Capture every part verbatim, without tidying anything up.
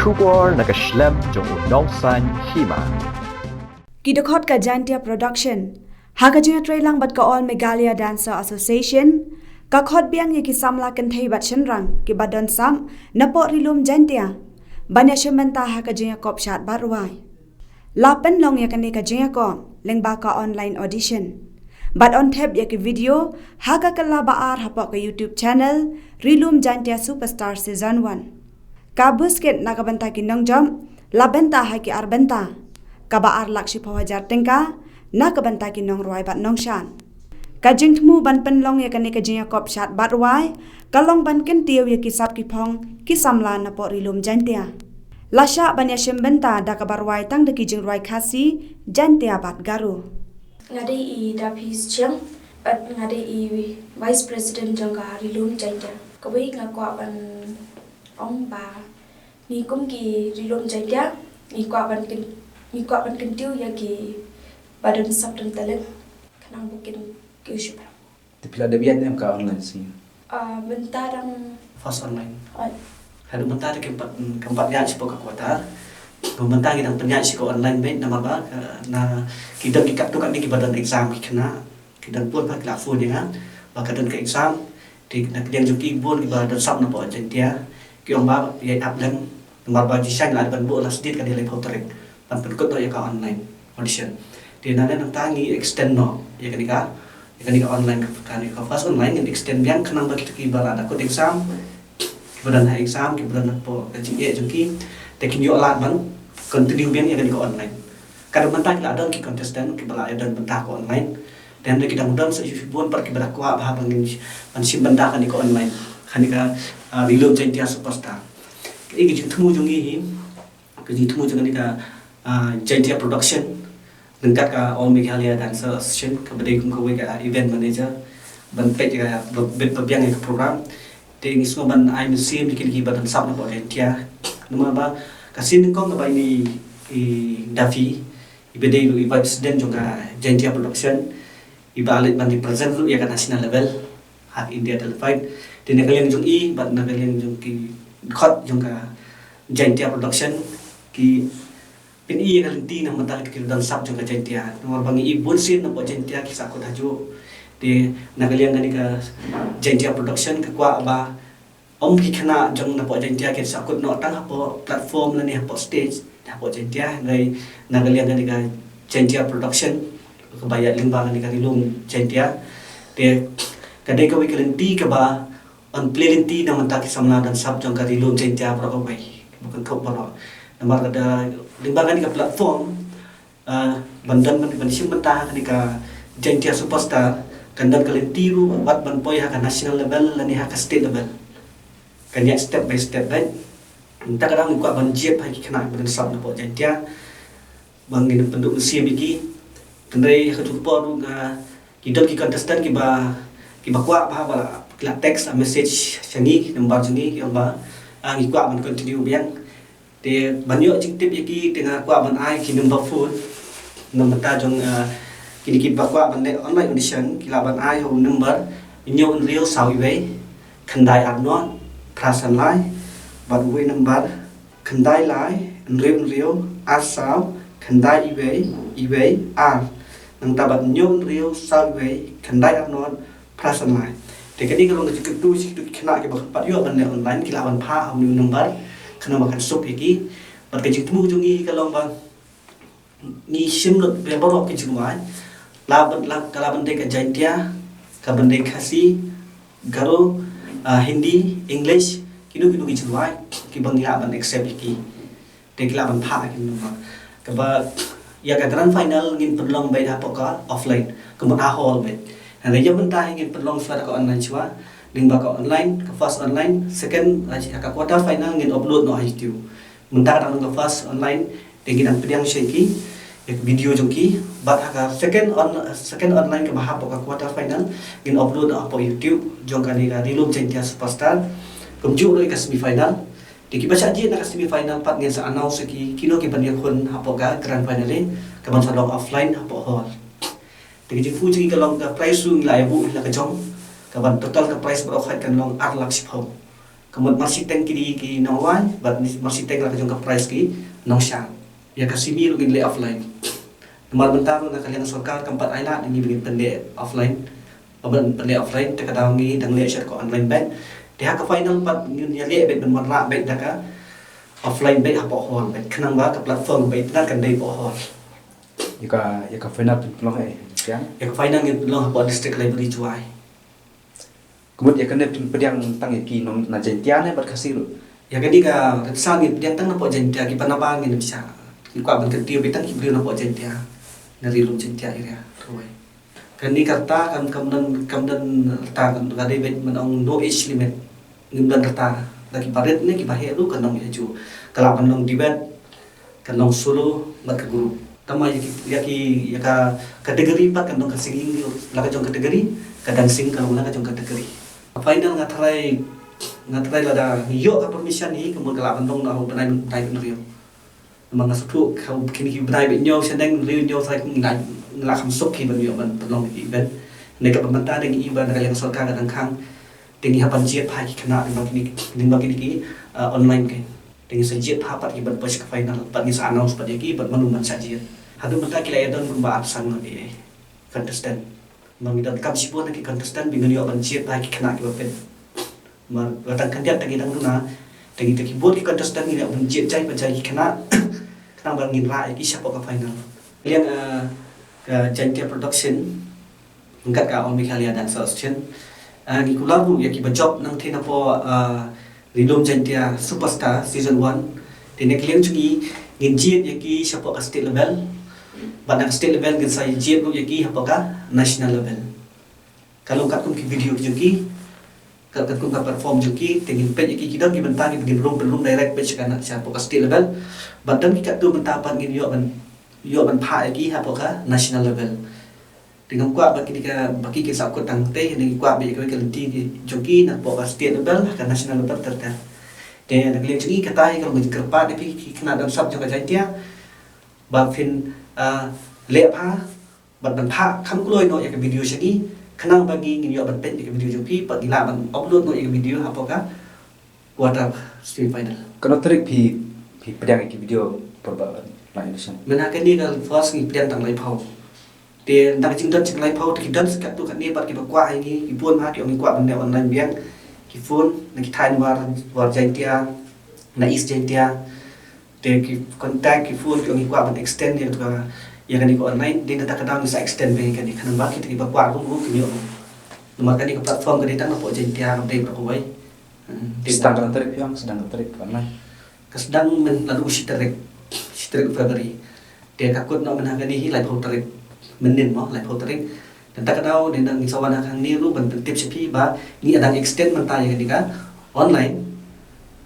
Khubor na ka shlem jong u nongsaiñ hima. Ki dkhot ka Jaintia Production ha ka jingïatreilang bad ka All Meghalaya Dancer Association, ka khot biang ïa ki samla kynthei bad shynrang kiba don sap napoh Ri Lum Jaintia ban ïashim bynta ha ka jingïakop shad bad rwai. La pynlong ïa kane ka jingïakop lyngba ka online audition bad yn thep ïa ki video ha ka kylla ba ar hapoh ka YouTube channel Ri Lum Jaintia Superstar Season one. Ka buskit na ka bynta ki nongjop la bynta ha ki ar bynta, kaba ar lak shiphew hajar tyngka na ka bynta ki nongrwai bad nongshad. Ka jingthmu ban pynlong ïa kane ka jingïakop shad bad rwai ka long ban kyntiew ïa ki sap ki phong ki samla napoh Ri Lum Jaintia. La shah ban ïashim bynta da kaba rwai tang da ki jingrwai Khasi, Jaintia bad Garo. Nga dei i Daphis Chiang bad nga dei i Vice President jong ka Ri Lum Jaintia. Kawei nga kwah ban ong ba ngi kum ki Ri Lum Jaintia ngi kwah ban kyn, ngi kwah ban kyntiew ïa ki ba don sap don talent khnang ba kin kiew shiphrang. Te phi la dep ïaid ne em ka online sien? Ah, mynta dang first online. Ai. Haduh mynta te kam pat, kam pat ïaid sha ka quarter. Mynta ngi dang pynïaid sha ka online beit namar ba, ah, na ki don ki katto katne kiba don exam ki khynnah. Ki don bun pat ki la phone ïa nga ba ka don ka exam. Te na ka liang jong ki bun kiba don sap napoh Jaintia ki ong ba ïaid ap lem. Namar ba jingshisha la ban buh last date ka dei laiphew tarik ban pynkut noh ïa ka online audition. Te nangne nangta ngi extend noh ïa kane ka, ïa kane ka online, ka, kane ka first online ngin extend biang khnang ba kito kiba la dep kut exam, kiba don ha exam, kiba don hapoh ka jingeh jong ki, te kin ïoh lad ban continue biang ïa kane ka online. Ka dei mynta ki la don ki contestant kiba la ïa don bynta ka online. Te hynrei ki dang don sa shu bun pat kiba la kwah ba haba ngin ban shim bynta kane ka online, kane ka, ah, Ri Lum Jaintia Superstar. Ka jingthmu jong ngi hi, ka jingthmu jong kane ka, ah, Jaintia Production ryngkat ka All Meghalaya Dancer Association kaba dei kum kawei ka event manager ban peit ka bit ba biang ïa ka program. Te ngi sngewbha ban ai mynsiem ïa kine kiba don sap napoh Jaintia. Namar ba ka sien nyngkong kaba ine i Dafi iba dei ruh i vice president jong ka Jaintia Production, iba leit ban represent ruh ïa ka national level ha India Telefight. Te na ka liang jong i bad na ka liang jong ki dkhot jong ka Jaintia Production ki pyni ïa ka lynti na ka bynta ki don sap jong ka Jaintia. Namar ba ngi i bun sien napoh Jaintia ki sahkut hajuh. Te na ka liang kane ka Jaintia Production ka kwah ba ym ki khynnah jong napoh Jaintia kin sahkut noh tang hapoh platform lane hapoh stage hapoh Jaintia, hynrei na ka liang kane ka Jaintia Production kaba ïaid lyngba kane ka Ri Lum Jaintia. Te ka dei kawei ka lynti kaba yn plie lynti na ka bynta ki samla don sap jong ka Ri Lum Jaintia baroh kawei, kiba kynthup baroh. Namar ka da lyngba kane ka platform, ah, ban don ban, ban shim bynta ha kane ka Jaintia Superstar, kan don ka lynti ruh wat ban poi ha ka national level lane ha ka state level. Kan ïaid step by step beit. Mynta ka dang ngi kwah ban jied ha ki khynnah ba don sap napoh Jaintia ba ngin pynduh mynsiem ïa ki. Hynrei ha kajuh ka por ruh nga, ki don ki contestant kiba, kiba kwah ba, ba ki la text a message sha ngi, number jong ngi, ki ong ba, ah, ngi kwah ban continue biang. Te ban ïoh jingtip ïa ki te nga kwah ban ai ki number phone. Number ta jong, ah, kine kiba kwah ban leh online audition ki lah ban ai ha u number hynñiew hynriew saw iwei khyndai ar nod phra san lai bad uwei number khyndai lai hynriew hynriew ar saw khyndai iwei iwei ar. Nangta bad hynñiew hynriew saw iwei khyndai ar nod phra san lai. Te kane ka long ka jingkyntu sha kito ki khynnah kiba khlem pat ïoh ban leh online, ki lah ban phah ha une u number khnang ba kan suk ïa ki. Bad ka jingthmu jong ngi ka long ba ngi shim lut ba baroh ki jingrwai, la ban, la, ka la ban dei ka Jaintia, ka ban dei Khasi, Garo, ah, Hindi, English, kino kino ki jingrwai kiba ngi lah ban accept ïa ki. Te ki lah ban phah ha ki number. Kaba ïa ka grand final ngin pynlong beit hapoh ka offline, ka mut ha hall beit. Hynrei ïa mynta hi ngin pynlong shuwa da ka online shuwa. Lyngba ka online, ka first online, second, ah, ka quarter final ngin upload noh ha YouTube. Mynta ka dang long ka first online, te ngin dang pdiang sha ki ïa ka video jong ki. Bad ha ka second on, second online kaba hapoh ka quarter final ngin upload noh hapoh YouTube jong kane ka Ri Lum Jaintia Superstar. Kumjuh ruh ïa ka semi final. Te kiba shah jied na ka semi final pat ngin sa announce ïa ki kino ki ban ïakhun hapoh ka grand finale, ka ban sa long offline hapoh hall. Te ka jingpynjah ka long ka prize ruh ngi la ïa buh hi la ka jong, ka ban total ka prize baroh khat kan long ar lak shiphew. Ka mut marshiteng ki dei ki nongrwai, bad marshiteng la ka jong ka prize ki nongshad. Ïa ka semi ruh ngin leh offline. Namar mynta ruh na ka liang sorkar kam pat ai lad ïa ngi ba ngin pynleh offline. Ba ngin pynleh offline, te ka daw ngi dang leh sha ka online beit. Te ha ka final pat ngin ïa leh beit ban wanrah beit da ka offline beit hapoh hall beit. Khnang ba ka platform ba itynnad kan dei hapoh hall. Ïa ka, ïa ka final phin pynlong eh, Jaiñtia? Ïa ka final ngin pynlong hapoh District Library Jowai. Ka mut ïa kane phin pdiang tang ïa ki nong na Jaiñtia ne bad Khasi ruh? Ïa kane ka rynsan ngin pdiang tang napoh Jaiñtia, ki ba na bam ngin ym shah. Ngi kwah ban kyntiew beit tang ki briew napoh Jaiñtia, na Ri Lum Jaiñtia area ruh. Kane ka rta kam, kam don, kam don rta, ka dei beit ban ong no age limit. Ngim don rta, la ki barit ne ki baheh ruh kan long ïa ju. Ka lah ban long duet, kan long solo bad ka group. Tangba ïa ki, ïa ki, ïa ka category pat kan long ka singing ruh la ka jong category, ka dancing ka long la ka jong category. Final nga tharai, nga tharai lada ngi ïoh ka permission hi, ka mut ka lah ban long na u bnai, bnai hynriew. Namar nga sngewthuh ka kine ki bnai ba hynñiew shaneng, hynriew, hynñiew tharai ngi la, ngi la kham suk hi ban ïoh ban pynlong ïa ki event. Hynrei kaba mynta dang i ba na ka liang sorkar ka dang khang. Te ngi hap ban jied bha ïa ki khynnah lyngba kine, lyngba kine ki, uh, online kein. Te ngin sa jied bha pat ïa ki ban poi sha ka final, pat ngin sa announce pat ïa ki, pat mano ban shah jied. Haduh mynta ki la ïa don kumba arphew san ngut ïa ki contestant. Namar ngi donkam shibun na ki contestant, ba ngin ïoh ban jied bha ïa ki khynnah kiba fit. Namar ba tang khyndiat te ngi dang duna, te ngi te ki bun ki contestant ngin ïoh ban jied jai ba jai ki khynnah. Khnang ba ngin rah ïa ki shapoh ka final. Liang, ah, ka Jaiñtia Production, ryngkat ka All Meghalaya Dance Association. Ah, ngi kular ruh ïa ki ba jop nangtei napoh, ah, Ri Lum Jaiñtia Superstar Season one. Te na ka liang jong ngi ngin jied ïa ki shapoh ka state level. Bad na ka state level ngin sa jied ruh ïa ki hapoh ka national level. Ka long katkum ki video ki jong ki, ka, katkum ka perform jong ki, te ngin peit ïa ki, ki don ki bynta ki ba ngin rung, pynrung direct peit sha ka na, shapoh ka state level. Bad don ki katto bynta pat ngin ïoh ban, ïoh ban phah ïa ki hapoh ka national level. Te ngam kwah ba kine ki, ba ki kin sa kut tang te, ngi kwah ba ïa kawei ka lynti ki jong ki napoh ka state level, ka national level ter ter. Te na ka liang jong ngi kata hi ka long ka jingkyrpad ïa phi ki khynnah dang sap jong ka Jaiñtia. Ba phin, ah, leh bha, bad ban phah kham kloi noh ïa ka video sha ngi, khnang ba ngi ngin ïoh ban peit ïa ka video jong phi, bad ngi lah ban upload noh ïa ka video hapoh ka quarter semi final. Katno tarik phi, phi pdiang ïa ki video por ba la election? Mynta kane ka first ngi pdiang tang laiphew. Te na ka jingdon jong ka laiphew te ki don sa katto katne pat kiba kwah ïa ngi, ki phone ha ki ong ngi kwah ban leh online biang, ki phone na ki thaiñ War, War Jaiñtia, na East Jaiñtia. Te ki contact, ki phone, ki ong ngi kwah ban extend ïa ka, ïa kane ka online, dei na kata ka daw ngi sa extend beit ïa kane, khnang ba kita kiba kwah ruh ruh kin ïoh. Namar kane ka platform ka dei tang napoh Jaiñtia, kam dei baroh kawei. Hmm, te sdang katno tarik phi ong, sdang katno tarik online? Ka sdang mynta naduh shi tarik, shi tarik February. Te ka kut noh mynta kane hi laiphew tarik. Mynnin mo, laiphew tarik. Mynta ka daw, ngi dang, ngi sa wan hangne ruh ban pyntip sha phi ba ngi dang extend mynta ïa kane ka online.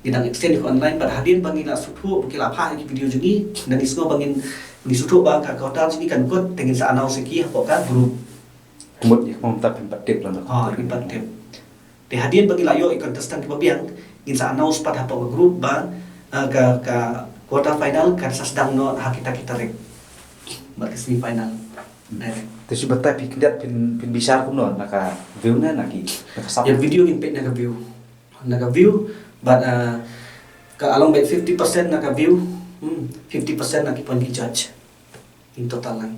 Ngi dang extend ïa ka online bad hadien ba ngi la sngewthuh ba ki la phah ïa ki video jong ngi, ngi sngewbha ba ngin, ngi sngewthuh ba ka quarter jong ngi kan kut, te ngin sa announce ïa ki hapoh ka group. Ka mut ïa ka mynta phin pat tip lano. Ah, phin pat tip. Te hadien ba ngi la ïoh ïa ki contestant kiba biang, ngin sa announce pat hapoh ka group ba, ah, ka, ka quarter final kan sa sdang noh ha kita ki tarik. Bad ka semi final. Direct. Te shu batai phi khyndiat phin, phin bishar kumno, na ka view ne na ki, na ka sub? Ïa video ngin peit na ka view. Na ka view, bad, ah, ka long beit fifty percent na ka view, hmm, fifty percent na ki point ki judge. In total lang.